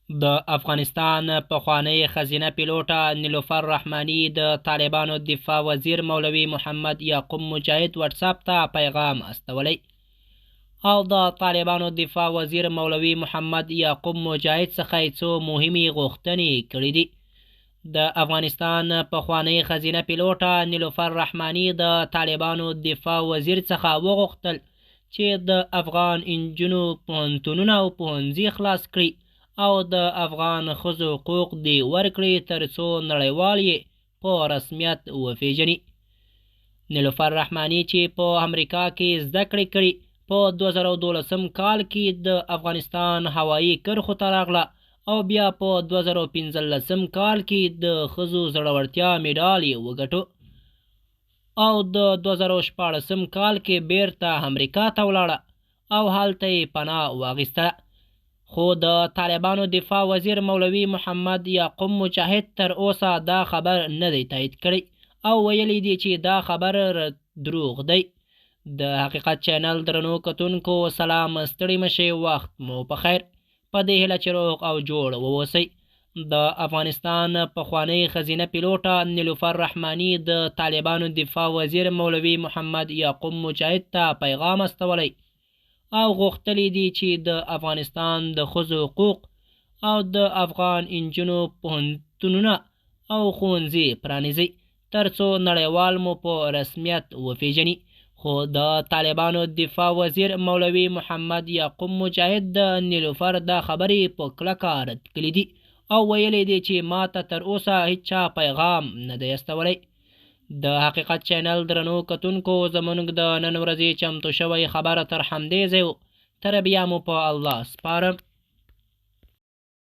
د افغانستان پخوانۍ ښځینه پیلوټه نیلوفر رحماني د طالبانو دفاع وزیر مولوي محمد یعقوب مجاهد وټساپ ته پیغام استولی او د طالبانو دفاع وزیر مولوي محمد یعقوب مجاهد څخه یې څو مهمې غوښتنې کړې دي. د افغانستان پخوانۍ ښځینه پیلوټه نیلوفر رحماني د طالبانو دفاع وزیر څخه وغوښتل چې د افغان انجونو پوهنتونونه او پوهنځي خلاص کړي او د افغان ښځو حقوق دې ورکړي ترڅو نړیوال یې په رسمیت وپېژني. نیلوفر رحماني چې په امریکا کې زده کړې کړي، په 2012 کال کې د افغانستان هوایي کرښو ته راغله او بیا په 2015 کال کې د ښځو زړورتیا مډال یې وګټو او د 2016 کال کې بیرته امریکا ته ولاړه او هلته یې پناه واخیسته. خو د طالبانو دفاع وزیر مولوي محمد یعقوب مجاهد تر اوسه دا خبر نه دی تایید کړی او ویلي دي چې دا خبر دروغ دی. د حقیقت چینل درنو کتونکو سلام، ستړي مشي، وخت مو په خیر. په دې هیله چې روغ او جوړ واوسئ. د افغانستان پخوانۍ ښځینه پیلوټه نیلوفر رحماني د طالبانو دفاع وزیر مولوي محمد یعقوب مجاهد ته پیغام استولی او غوښتلي دي چې د افغانستان د ښځو حقوق او د افغان انجونو پوهنتونونه او ښوونځي پرانیزي ترڅو نړیوال مو په رسمیت وپیژني. خو د طالبانو دفاع وزیر مولوي محمد یعقوب مجاهد د نیلوفر دا خبرې په کلکه رد کړې دي او ویلي دي چې ماته تر اوسه هیچا پیغام نه دی استولی. د حقیقت چینل درنو کتونکو، زمونږ د نن ورځې چمتو شوی خبره تر همدې ځای، تر بیا مو په الله سپارم.